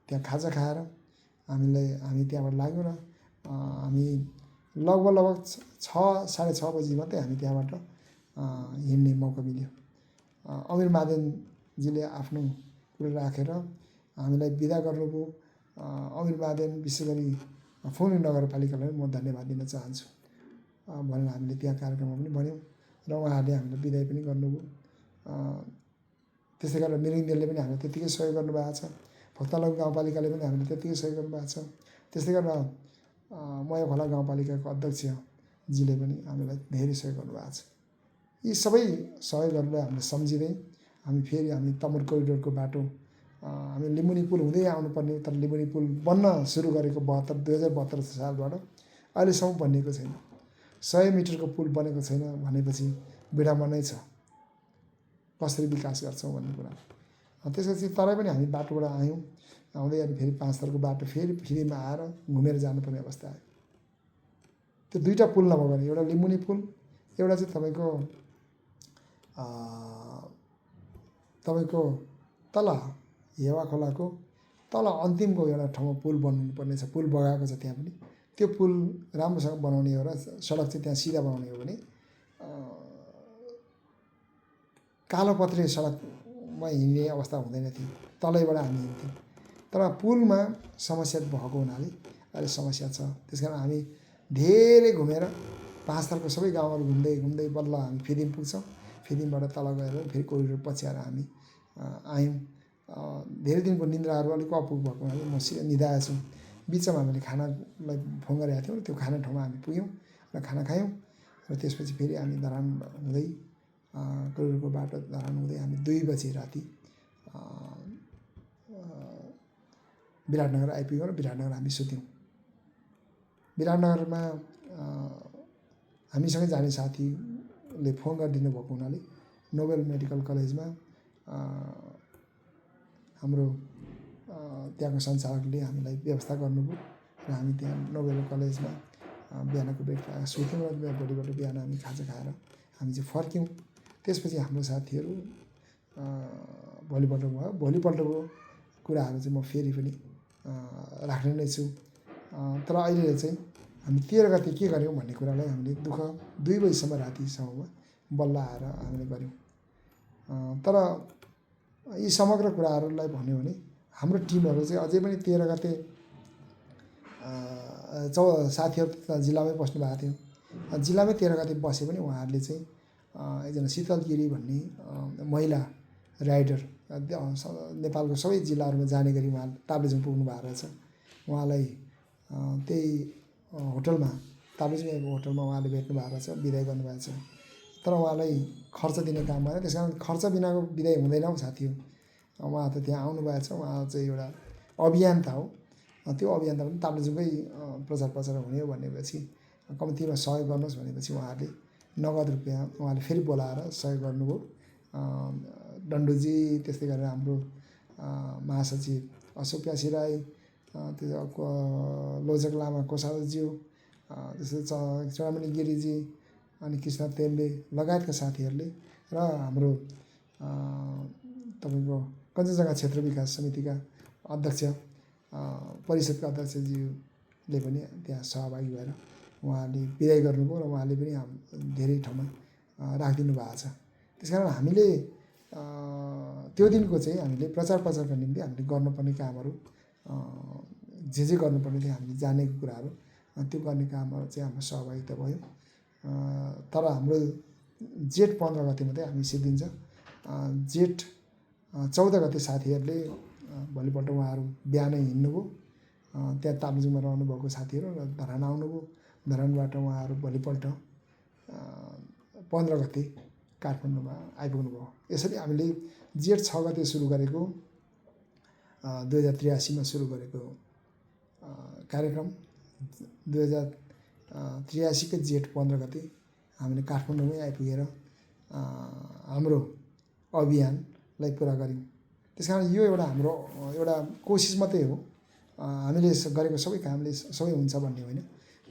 S1: त्यहाँ खाजा खाएर हामी त्यहाँबाट लाग्यौँ र हामी लगभग 6-6:30 बजी मात्रै हामी त्यहाँबाट हिँड्ने मौका मिल्यो। अमिर मादेनजीले आफ्नो कुरा राखेर हामीलाई बिदा गर्नुभयो। अमिर मादेन विशेष गरी फुलनी नगरपालिकालाई म धन्यवाद दिन चाहन्छु भनेर हामीले त्यहाँ कार्यक्रममा पनि भन्यौँ र उहाँहरूले हामीलाई बिदाई पनि गर्नुभयो। त्यसै गरेर मिरिङदेलले पनि हामीलाई त्यत्तिकै सहयोग गर्नुभएको छ। फक्तालङ गाउँपालिकाले पनि हामीलाई त्यत्तिकै सहयोग गर्नुभएको छ। त्यस्तै गरेर मया खोला गाउँपालिकाको अध्यक्षजीले पनि हामीलाई धेरै सहयोग गर्नुभएको छ। यी सबै सहयोगहरूलाई हामीले सम्झिँदै हामी तमुर कोरिडोरको बाटो हामी लिम्बुनी पुल हुँदै आउनुपर्ने, तर लिम्बुनी पुल बन्न सुरु गरेको 2072 सालबाट अहिलेसम्म बनिएको छैन। 100 मिटरको पुल बनेको छैन भनेपछि विडम्बनै छ, कसरी विकास गर्छौँ भन्ने कुरा। त्यसपछि तरै पनि हामी बाटोबाट आयौँ, आउँदै अनि फेरि 5 थरको बाटो फेरि फ्रीमा आएर घुमेर जानुपर्ने अवस्था आयो। त्यो दुईवटा पुल नभएर एउटा लिम्बुनी पुल, एउटा चाहिँ तपाईँको तल हेवा खोलाको तल अन्तिमको एउटा ठाउँमा पुल बन्नुपर्ने छ। पुल बगाएको छ त्यहाँ पनि। त्यो पुल राम्रोसँग बनाउने हो र सडक चाहिँ त्यहाँ सिधा बनाउने हो भने कालोपत्रे सडकमा हिँड्ने अवस्था हुँदैन थियो, तलैबाट हामी हिँड्थ्यौँ। तर पुलमा समस्या भएको हुनाले अहिले समस्या छ। त्यस कारण हामी धेरै घुमेर 5 थरको सबै गाउँहरू घुम्दै बल्ल हामी फिदिम पुग्छौँ। फिदिमबाट तल गएर फेरि कोरिडोर पछ्याएर हामी आयौँ। धेरै दिनको निन्द्राहरू अलिक अपुग भएको हुनाले म निदाएको छु। बिचमा हामीले खानालाई फोन गरेका थियौँ र त्यो खाना ठाउँमा हामी पुग्यौँ र खाना खायौँ र त्यसपछि फेरि हामी धरान हुँदै कोरिडोरको बाटो धरान हुँदै हामी 2 बजी राति विराटनगर आइपुग्यौँ र विराटनगर हामी सुत्यौँ। विराटनगरमा हामीसँगै जाने साथीले फोन गरिदिनु भएको हुनाले नोबेल मेडिकल कलेजमा हाम्रो त्यहाँको सञ्चालकले हामीलाई व्यवस्था गर्नुभयो र हामी त्यहाँ नोबेल कलेजमा बिहानको ब्रेकफास्ट सुत्यौँ र भोलिपल्ट बिहान हामी खाजा खाएर हामी चाहिँ फर्क्यौँ। त्यसपछि हाम्रो साथीहरू भोलिपल्टको कुराहरू चाहिँ म फेरि पनि राख्ने नै छु। तर अहिले चाहिँ हामी 13 गते के गर्यौँ भन्ने कुरालाई हामीले 2 बजीसम्म रातिसम्ममा बल्ल आएर हामीले गऱ्यौँ। तर यी समग्र कुराहरूलाई भन्यो भने हाम्रो टिमहरू चाहिँ अझै पनि 13 गते साथीहरू जिल्लामै बस्नु भएको थियो। जिल्लामै 13 गते बसे पनि उहाँहरूले चाहिँ एकजना शीतल गिरी भन्ने महिला राइडर नेपालको सबै जिल्लाहरूमा जाने गरी उहाँ ताप्लेजुङ पुग्नु भएको रहेछ। उहाँलाई त्यही होटलमा ताप्लेजुङको होटलमा उहाँले भेट्नु भएको रहेछ, बिदाई गर्नुभएको छ। तर उहाँलाई खर्च दिने काम भएन। त्यस कारण खर्च बिनाको बिदाई हुँदैन हौ साथी हो। उहाँ त त्यहाँ आउनुभएको छ। उहाँ चाहिँ एउटा अभियन्ता हो। त्यो अभियन्ता पनि ताप्लेजुङकै प्रचार प्रसार हुने हो भनेपछि कम्तीमा सहयोग गर्नुहोस् भनेपछि उहाँहरूले नगद रुपियाँ उहाँले फेरि बोलाएर सहयोग गर्नुभयो। डन्डुजी, त्यस्तै गरेर हाम्रो महासचिव अशोक प्यासी राई, त्यो लोजक लामा कोषाज्यू, त्यस्तै चुडामणि गिरीजी, अनि कृष्ण तेम्बे लगायतका साथीहरूले र हाम्रो तपाईँको कञ्चनजङ्घा क्षेत्र विकास समितिका अध्यक्ष, परिषदका अध्यक्षज्यूले पनि त्यहाँ सहभागी भएर उहाँले बिदाई गर्नुभयो र उहाँले पनि धेरै ठाउँमा राखिदिनु भएको छ। त्यस कारण हामीले त्यो दिनको चाहिँ हामीले प्रचारका निम्ति हामीले गर्नुपर्ने कामहरू जे गर्नुपर्ने थियो हामीले जानेको कुराहरू त्यो गर्ने कामहरू चाहिँ हाम्रो सहभागिता भयो। तर हाम्रो जेठ 15 गते मात्रै हामी सिद्धिन्छ। जेठ 14 गते साथीहरूले भोलिपल्ट उहाँहरू बिहानै हिँड्नुभयो। त्यहाँ ताप्लेजुङमा रहनुभएको साथीहरू र धरान आउनुभयो। धरानबाट उहाँहरू भोलिपल्ट 15 गते काठमाडौँमा आइपुग्नुभयो। यसरी हामीले जेठ 6 गते सुरु गरेको 2083मा सुरु गरेको कार्यक्रम 2083 जेठ 15 गते हामीले काठमाडौँमै आइपुगेर हाम्रो अभियानलाई पुरा गऱ्यौँ। त्यसकारण यो एउटा हाम्रो एउटा कोसिस मात्रै हो। हामीले गरेको सबै कामले सबै हुन्छ भन्ने होइन।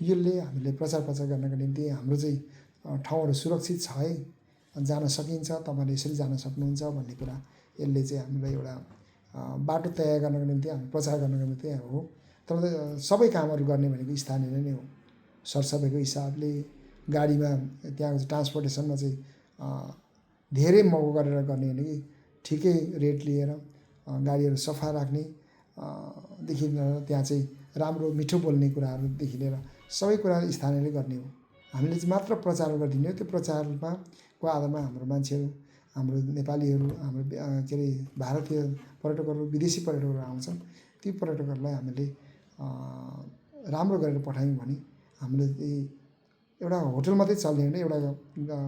S1: यसले हामीले प्रचार गर्नको निम्ति हाम्रो चाहिँ ठाउँहरू सुरक्षित छ है, जान सकिन्छ, तपाईँहरूले यसरी जान सक्नुहुन्छ भन्ने कुरा यसले चाहिँ हामीलाई एउटा बाटो तयार गर्नको निम्ति हामी प्रचार गर्नको निम्ति हो। तर सबै कामहरू गर्ने भनेको स्थानीय नै हो। सरसफाइको हिसाबले गाडीमा त्यहाँ ट्रान्सपोर्टेसनमा चाहिँ धेरै महँगो गरेर गर्ने होइन कि ठिकै रेट लिएर गाडीहरू सफा राख्ने देखि लिएर त्यहाँ चाहिँ राम्रो मिठो बोल्ने कुराहरूदेखि लिएर सबै कुराहरू स्थानीयले गर्ने हो। हामीले चाहिँ मात्र प्रचार गरिदिने हो। त्यो प्रचारमा को आधारमा हाम्रो मान्छेहरू, हाम्रो नेपालीहरू, हाम्रो के अरे भारतीय पर्यटकहरू, विदेशी पर्यटकहरू आउँछन्। ती पर्यटकहरूलाई हामीले राम्रो गरेर पठायौँ भने हामीले एउटा होटल मात्रै चल्ने होइन, एउटा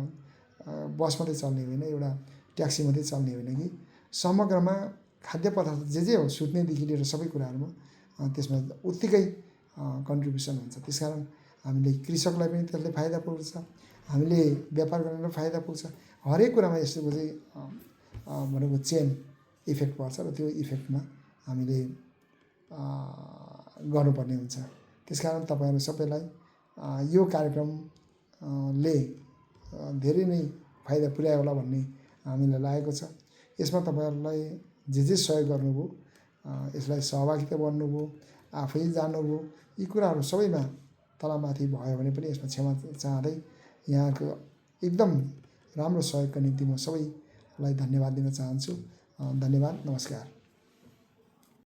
S1: बस मात्रै चल्ने होइन, एउटा ट्याक्सी मात्रै चल्ने होइन कि समग्रमा खाद्य पदार्थ जे हो सुत्नेदेखि लिएर सबै कुराहरूमा त्यसमा उत्तिकै कन्ट्रिब्युसन हुन्छ। त्यसकारण हामीले कृषकलाई पनि त्यसले फाइदा पुग्छ, हामीले व्यापार गर्नेलाई फाइदा पुग्छ। हरेक कुरामा यसको चाहिँ भनेको चेन इफेक्ट पर्छ र त्यो इफेक्टमा हामीले गर्नुपर्ने हुन्छ। त्यसकारण तपाईँहरू सबैलाई यो कार्यक्रमले धेरै नै फाइदा पुर्यायो होला भन्ने हामीलाई लागेको छ। यसमा तपाईँहरूलाई जे सहयोग गर्नुभयो, यसलाई सहभागिता बन्नुभयो, आफै जानुभयो, यी कुराहरू सबैमा तलमाथि भयो भने पनि यसमा क्षमा चाहँदै यहाँको एकदम राम्रो सहयोगका निम्ति म सबैलाई धन्यवाद दिन चाहन्छु। धन्यवाद, नमस्कार।